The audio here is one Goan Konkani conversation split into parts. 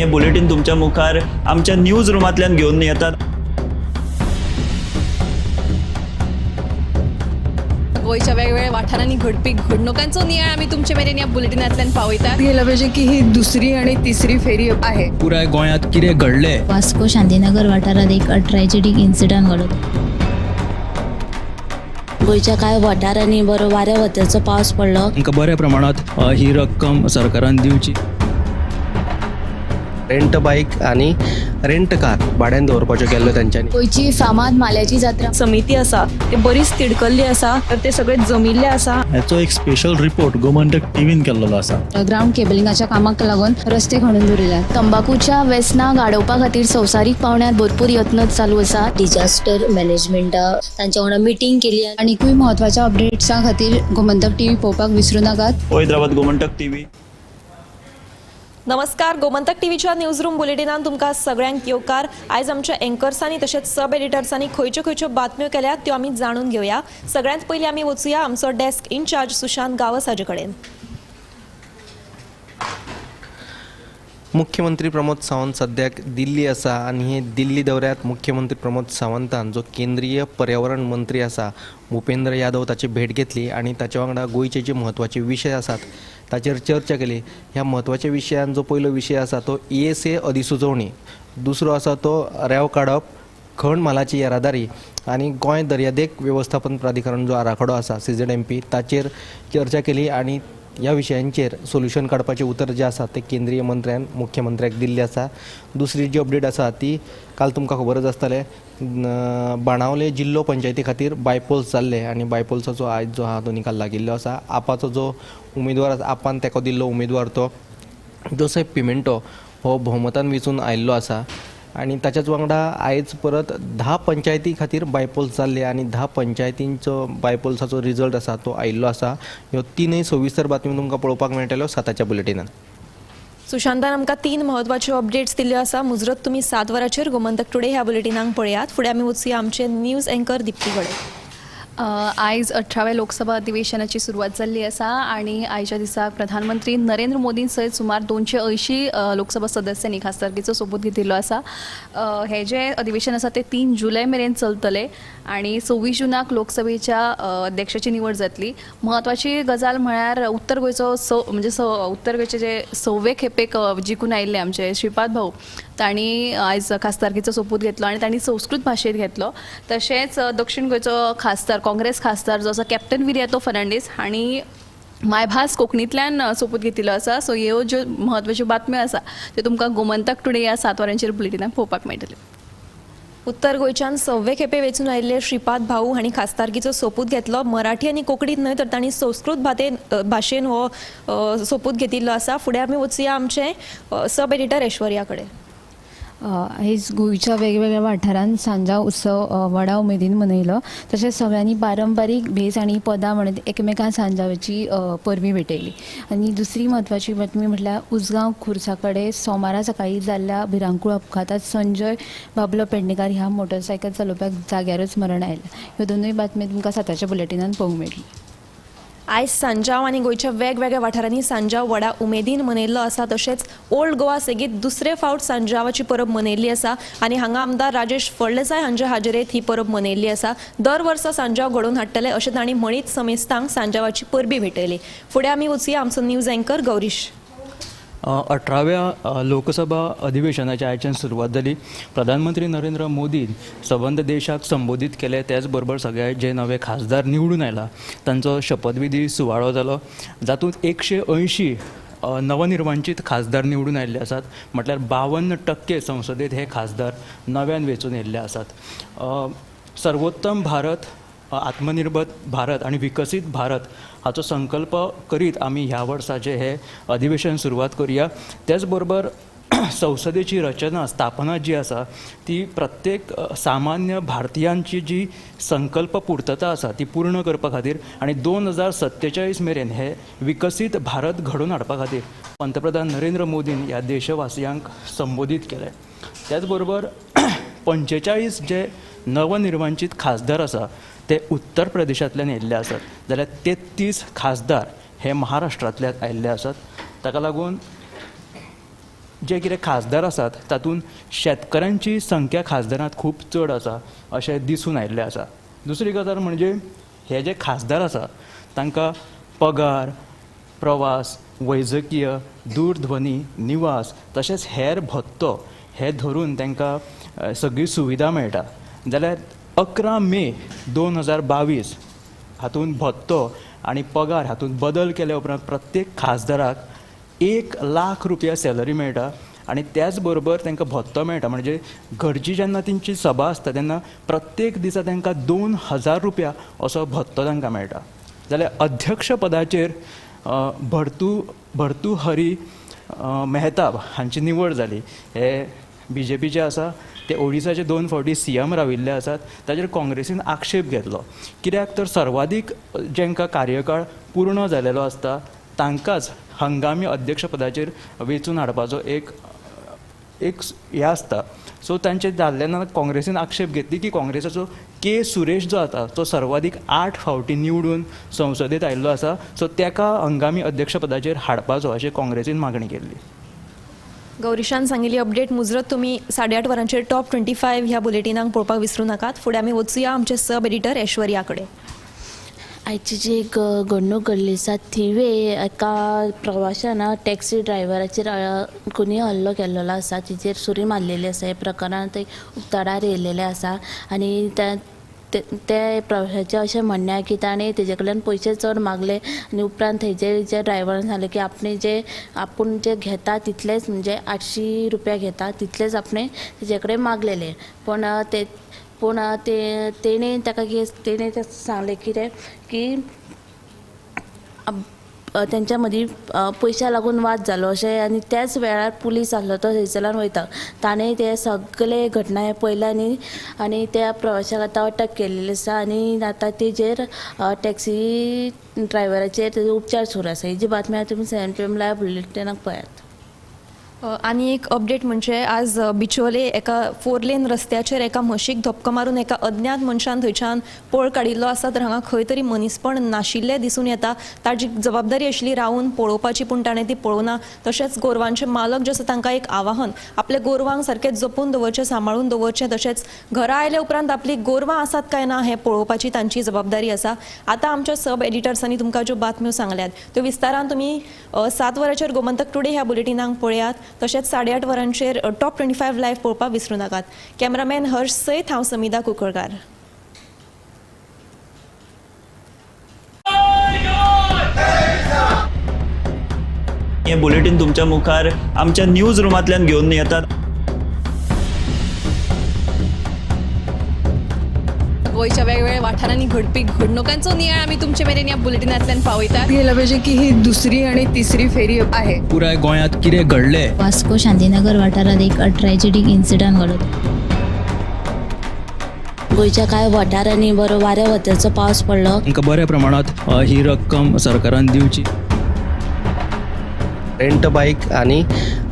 हें बुलेटीन तुमच्या मुखार आमच्या न्यूज रुमांतल्यान घेवन येतात. गोंयच्या वेगवेगळ्या वाठारांनी घडपी घडणुकांचो नियाळ आमी तुमचे मेरेन ह्या बुलेटिनांतल्यान पावयतात. गेलं पाहिजे की ही दुसरी आणि तिसरी फेरी आहे. पुराय गोंयांत कितें घडलें. वास्को शांतीनगर वाठारांत एक ट्रॅजेडीक इन्सिडंट घडलो. गोंयच्या कांय वाठारांनी बरो वाऱ्या वताचो पावस पडलो. तांकां बऱ्या प्रमाणांत ही रक्कम सरकारान दिवची. रेंट बायक आनी रेंट कार भाड्यान दवरपाच्यो केल्ल्यो तेंच्यांनी. गोंयची फामाद माल्याची जात्रा समिती आसा ते बरीच तिडकल्ली आसा, तर ते सगळे जमिल्ले आसा. हाचो एक स्पेशल रिपोर्ट गोमंतक टीव्हीन केल्लो आसा. ग्रावंड केबलिंगाच्या कामाक लागून रस्ते खणून दवरिल्यात. तंबाकूच्या वेसनाक आडोवपा खातीर संवसारीक पावंड्यार भरपूर यत्न चालू आसा. डिजास्टर मॅनेजमेंटा तांच्या वांगडा मिटींग केली. आनीकूय म्हत्वाच्या अपडेट्सां खातीर गोमंतक टीव्ही पळोवपाक विसरूं नाकात. पळयत रावात गोमंतक टीव्ही. नमस्कार, गोमंतक टीव्हीच्या न्यूज रूम बुलेटिनान तुमकां सगळ्यांक येवकार. आयज आमच्या एंकर्सांनी तशेंच सब एडिटर्सांनी खंयच्यो खंयच्यो बातम्यो केल्यात त्यो आमी जाणून घेवया. सगळ्यांत पयलीं आमी वचुया आमचो डेस्क इन्चार्ज सुशांत गांवस हाजे कडेन. मुख्यमंत्री प्रमोद सावंत सद्याक दिल्ली आसा आनी हे दिल्ली दौऱ्यांत मुख्यमंत्री प्रमोद सावंतान जो केंद्रीय पर्यावरण मंत्री आसा भूपेंद्र यादव ताची भेट घेतली आनी ताचे वांगडा गोंयचे जे म्हत्वाचे विशय आसात ताचेर चर्चा केली. ह्या म्हत्वाच्या विशयान जो पयलो विशय आसा तो ESA अधिसुचोवणी, दुसरो आसा तो रेंव काडप, खण म्हालाची येरादारी आनी गोंय दर्यादेग वेवस्थापन प्राधिकरण जो आराखडो आसा CZMP ताचेर चर्चा केली आनी ह्या विशयांचेर सोल्युशन काडपाचें उतर जें आसा तें केंद्रीय मंत्र्यान मुख्यमंत्र्याक दिल्लें आसा. दुसरी जी अपडेट आसा ती काल तुमकां खबरच आसतलें, बाणावले जिल्लो पंचायती खातीर बायपोल्स जाल्ले आनी बायपोल्साचो आयज जो आहा तो निकाल लागिल्लो आसा. आपाचो जो उमेदवार आसा, आपान तेको दिल्लो उमेदवार तो जोसेफ पिमेंटो हो भोवमतान वेंचून आयिल्लो आसा आनी ताच्याच वांगडा आयज परत 10 पंचायती खातीर बायपोल्स जाल्ले आनी 10 पंचायतींचो बायपोल्साचो रिजल्ट आसा तो आयिल्लो आसा. ह्यो तीनय सविस्तर बातम्यो तुमकां पळोवपाक मेळटल्यो 7च्या बुलेटिनान. सुशांतान आमकां 3 म्हत्वाच्यो अपडेट्स दिल्ल्यो आसा. मुजरत तुमी 7 वरांचेर गोमंतक टुडे ह्या बुलेटिनाक पळयात. फुडें आमी वचुया आमचे न्यूज एंकर दिप्ती कडेन. आयज 18व्या लोकसभा अधिवेशनाची सुरवात जाल्ली आसा आनी आयच्या दिसाक प्रधानमंत्री नरेंद्र मोदीं सयत सुमार 280 लोकसभा सदस्यांनी खासदारकीचो सोपूत घेतिल्लो आसा. हे जे अधिवेशन आसा ते 3 जुलय मेरेन चलतले आनी 26 जुनाक लोकसभेच्या अध्यक्षाची निवड जातली. म्हत्वाची गजाल म्हळ्यार उत्तर गोंयचो उत्तर गोंयचे जे 6वे खेपेक जिखून आयिल्ले आमचे श्रीपाद भाऊ तांणी आयज खासदारकीचो सोपूत घेतलो आनी तांणी संस्कृत भाशेंत घेतलो. तशेंच दक्षिण गोंयचो खासदार काँग्रेस खासदार जो आसा कॅप्टन विरियातो फर्नांडीस हांणी मायभास कोंकणींतल्यान सोपूत घेतिल्लो आसा. सो ह्यो ज्यो म्हत्वाच्यो बातम्यो आसा त्यो तुमकां गोमंतक टुडे ह्या 7 वरांचेर बुलेटिनाक पळोवपाक मेळटल्यो. उत्तर गोंयच्यान 6वे खेपे वेंचून आयिल्ले श्रीपाद भाऊ हांणी खासदारकीचो सोपूत घेतलो. मराठी आनी कोंकणींत न्हय तर तांणी संस्कृत भाशेन हो सोपूत घेतिल्लो आसा. फुडें आमी वचुया आमचे सब एडिटर ऐश्वर्या कडेन. आयज गोंयच्या वेगवेगळ्या वाठारांत सांजाव उत्सव व्हडा उमेदीन मनयलो. तशेंच सगळ्यांनी पारंपारीक भेस आनी पदां म्हणत एकमेकां सांजावाची परबी भेटयली. आनी दुसरी म्हत्वाची बातमी म्हटल्यार उजगांव खुर्सा कडेन सोमारा सकाळी जाल्ल्या भिरांकूळ अपघातांत संजय बाबलो पेडणेकार ह्या मोटरसायकल चलोवप्याक जाग्यारच मरण आयलें. ह्यो दोनूय बातमी तुमकां 7च्या बुलेटिनान पळोवंक मेळटली. आयज सांजाव आनी गोंयच्या वेगवेगळ्या वाठारांनी सांजाव व्हडा उमेदीन मनयल्लो आसा. तशेंच ओल्ड गोवा सेगीत दुसरे फावट सांजावाची परब मनयल्ली आसा आनी हांगा आमदार राजेश फळदेसाय हांच्या हाजेरेंत ही परब मनयल्ली आसा. दर वर्सा सांजाव घडोवन हाडटले अशें तांणी म्हणीत समेस्तांक सांजावाची परबी भेटयली. फुडें आमी वचुया आमचो न्यूज एंकर गौरीश. 18व्या लोकसभा अधिवेशनाची आयच्यान सुरवात जाली. प्रधानमंत्री नरेंद्र मोदीन सबंद देशाक संबोधीत केले. त्याच बरोबर सगळे जे नवे खासदार निवडून आयला तांचो शपथविधी सुवाळो जालो, जातूंत 180 नवनिर्वाचित खासदार निवडून आयिल्ले आसात. म्हटल्यार 52% संसदेत हे खासदार नव्यान वेंचून येयल्ले आसात. सर्वोत्तम भारत, आत्मनिर्भर भारत आनी विकसीत भारत हाचो संकल्प करीत आमी ह्या वर्साचें हें अधिवेशन सुरवात करुया. त्याच बरोबर संसदेची रचना स्थापना जी आसा ती प्रत्येक सामान्य भारतीयांची जी संकल्प पूर्तता आसा ती पूर्ण करपा खातीर आनी 2047 मेरेन हे विकसीत भारत घडोवन हाडपा खातीर पंतप्रधान नरेंद्र मोदीन ह्या देशवासियांक संबोधीत केलें. त्याच बरोबर 45 जे नवनिर्वाचित खासदार आसा ते उत्तर प्रदेशांतल्यान येयल्ले आसात, जाल्यार 33 खासदार हे महाराष्ट्रांतल्यान आयिल्ले आसात. ताका लागून जे कितें खासदार आसात तातूंत शेतकारांची संख्या खासदारांत खूब चड आसा अशें दिसून आयिल्लें आसा. दुसरी गजाल म्हणजे हे जे खासदार आसा तांकां पगार, प्रवास, वैजकीय, दूरध्वनी, निवास तशेंच हेर भत्तो हे धरून तांकां सगळी सुविधा मेळटा. जाल्यार 11 मे 2022 हातूंत भत्तो आनी पगार हातूंत बदल केल्या उपरांत प्रत्येक खासदाराक 1 लाख रुपया सॅलरी मेळटा आनी त्याच बरोबर तांकां भत्तो मेळटा. म्हणजे घरची जेन्ना तेंची सभा आसता तेन्ना प्रत्येक दिसा तांकां 2000 रुपया असो भत्तो तांकां मेळटा. जाल्यार अध्यक्षपदाचेर भर्तुहरी मेहताब हांची निवड जाली. हे बीजेपीचे आसा, ते ओडिसाचे 2 फावटी सीएम राविल्ले आसात. ताचेर काँग्रेसीन आक्षेप घेतलो, कित्याक तर सर्वाधीक जांकां कार्यकाळ पूर्ण जालेलो आसता तांकांच हंगामी अध्यक्षपदाचेर वेंचून हाडपाचो एक एक हें आसता. सो तांचे जाल्ल्यान काँग्रेसीन आक्षेप घेतली की काँग्रेसाचो के सुरेश जो आसा तो सर्वाधीक 8 फावटी निवडून संसदेत आयिल्लो आसा, सो ताका हंगामी अध्यक्षपदाचेर हाडपाचो अशें काँग्रेसीन मागणी केल्ली. गौरीशान सांगिल्ली अपडेट मुजरत तुमी 8:30 वरांचेर टॉप 25 ह्या बुलेटिनाक पळोवपाक विसरूं नाकात. फुडें आमी वचुया आमचे सब एडिटर ऐश्वर्या कडेन. आयची जी एक घडणूक घडली आसा थिवे एका प्रवाशान टॅक्सी ड्रायव्हराचेर खुनी हल्लो केल्लो आसा, तिचेर सुरी मारलेली आसा. हे प्रकरणांत उक्ताडार येयलेलें आसा आनी त्या प्रवाशाचें अशें म्हणणें आहा की ताणें तेजे कडल्यान पयशे चड मागले आनी उपरांत थंयचे जे ड्रायव्हरान सांगलें की आपणे जे आपूण जे घेता तितलेच म्हणजे 800 रुपया घेता तितलेच आपणे तेजे कडेन मागलेले, पूण ते पूण तेणें ताका तेणें सांगलें कितें की तेंच्या मदीं पयशा लागून वाद जालो अशें आनी त्याच वेळार पुलीस आसलो तो थंयसरल्यान वयता, ताणें ते सगळे घटना हे पळयले आनी आनी त्या प्रवाशाक आतां अटक केल्ली आसा आनी आतां तेजेर टॅक्सी ड्रायव्हराचेर तेजो उपचार सुरू आसा. ही जी बातमी आसा तुमी 7 PM live बुलेटिनाक पळयात. आनी एक अपडेट म्हणजे आज बिचोले एका 4 लेन रस्त्याचेर एका म्हशीक धपको मारून एका अज्ञात मनशान थंयच्यान पळ काडिल्लो आसा. तर हांगा खंय तरी मनीसपण नाशिल्लें दिसून येता. ताजी जबाबदारी आशिल्ली रावून पळोवपाची, पूण ताणें ती पळोवना. तशेंच गोरवांचे मालक जे आसा तांकां एक आवाहन, आपल्या गोरवांक सारकें जपून दवरचें, सांबाळून दवरचें, तशेंच घरा आयले उपरांत आपली गोरवां आसात काय ना हें पळोवपाची तांची जबाबदारी आसा. आतां आमच्या सब एडिटर्सांनी तुमकां ज्यो बातम्यो सांगल्यात त्यो विस्तारान तुमी 7 वरांचेर गोमंतक टुडे ह्या बुलेटिनाक पळयात. तशेंच 8:30 वरांचेर टॉप 25 लायव्ह पळोवपाक विसरूं नाकात. कॅमेरामॅन हर्ष सयत हांव समिधा कुंकळकार. हे बुलेटिन तुमच्या मुखार आमच्या न्यूज रुमांतल्यान घेवन येतात. गोंयच्या वेगवेगळ्या वाठारांनी घडपी घडणुकांचो नियाळ आमी तुमचे मेरेन ह्या बुलेटिनांतल्यान पावयतात. गेला पाहिजे की ही दुसरी आणि तिसरी फेरी आहे. पुराय गोंयांत कितें घडलें, वास्को शांतीनगर वाठारांत एक ट्रॅजेडीक इन्सिडंट घडलो. गोंयच्या कांय वाठारांनी बरो वाऱ्या वताचो पावस पडलो. तांकां बऱ्या प्रमाणांत ही रक्कम सरकारान दिवची. रेंट बायक आनी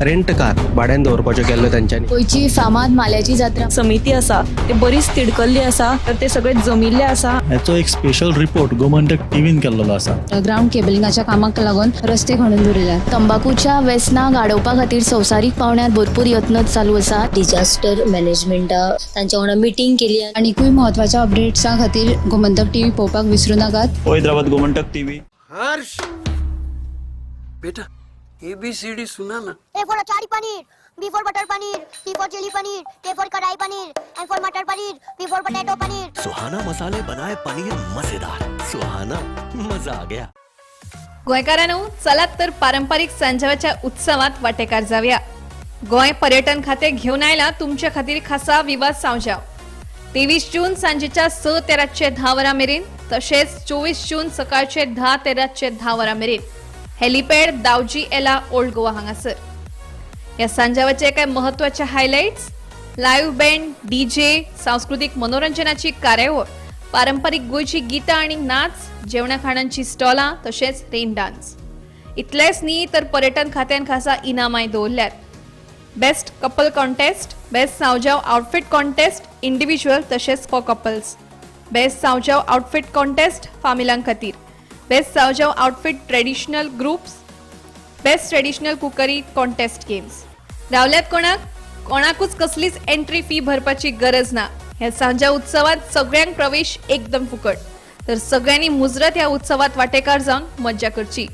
रेंट कार भाड्यान दवरपाच्यो केल्ल्यो तेंच्यांनी. गोंयची फामाद माल्याची जात्रा समिती आसा ते बरीच तिडकल्ली आसा, तर ते सगळे जमिल्ले आसा. हाचो एक स्पेशल रिपोर्ट गोमंतक टीव्हीन केल्लो आसा. ग्रावंड केबलिंगाच्या कामाक लागून रस्ते खणून दवरिल्यात. तंबाकूच्या व्यसनाक आडोवपा खातीर संवसारीक पावंड्यार भरपूर यत्न चालू आसा. डिजास्टर मॅनेजमेंटा तांच्या वांगडा मिटींग केली. आनीकूय म्हत्वाच्या अपडेट्सां खातीर गोमंतक टीव्ही पळोवपाक विसरूं नाकात. हैदराबाद गोमंतक टीव्ही. हर्ष बेटा ABCD सुना ना. A for achari paneer, B for butter paneer, C for chilli paneer, K for kadai paneer, M for matar paneer, P for potato paneer. Suhana मसाले बनाए पनीर मजेदार. सुहाना मजा आ गया. गोंयकारांनो चलात तर पारंपरिक सांजावाच्या उत्सवात वाटेकार जावया. गोंय पर्यटन खातें घेवन आयला तुमच्या खातीर खासा विवाद सांजाव. 23 जून सांजेच्या 6 ते रातचे 10 वरां मेरेन तशेंच 24 जून सकाळचे 10 ते रातचे 10 वरां मेरेन हेलिपॅड दावजी एला ओल्ड गोवा हांगासर. ह्या सांजावाचे कांय म्हत्वाचे हायलायट्स: लायव्ह बँड, डीजे, सांस्कृतीक मनोरंजनाची कार्यावळ, पारंपरीक गोंयची गितां आनी नाच, जेवणा खाणांची स्टॉलां तशेंच रेन डान्स. इतलेंच न्ही तर पर्यटन खात्यान खासा इनामांय दवरल्यात. Best couple contest, best Sanjao outfit contest individual तशेंच for couples, best Sanjao outfit contest फामिलां खातीर, best Sanjao outfit traditional groups, best traditional cookery contest games. रावल्यात कोणाक कोणाकूच कसलीच एंट्री फी भरपाची गरज ना. ह्या सांज्या उत्सवात सगळ्यांक प्रवेश एकदम फुकट. तर सगळ्यांनी मुजरत ह्या उत्सवात वांटेकार जावन मज्जा करची.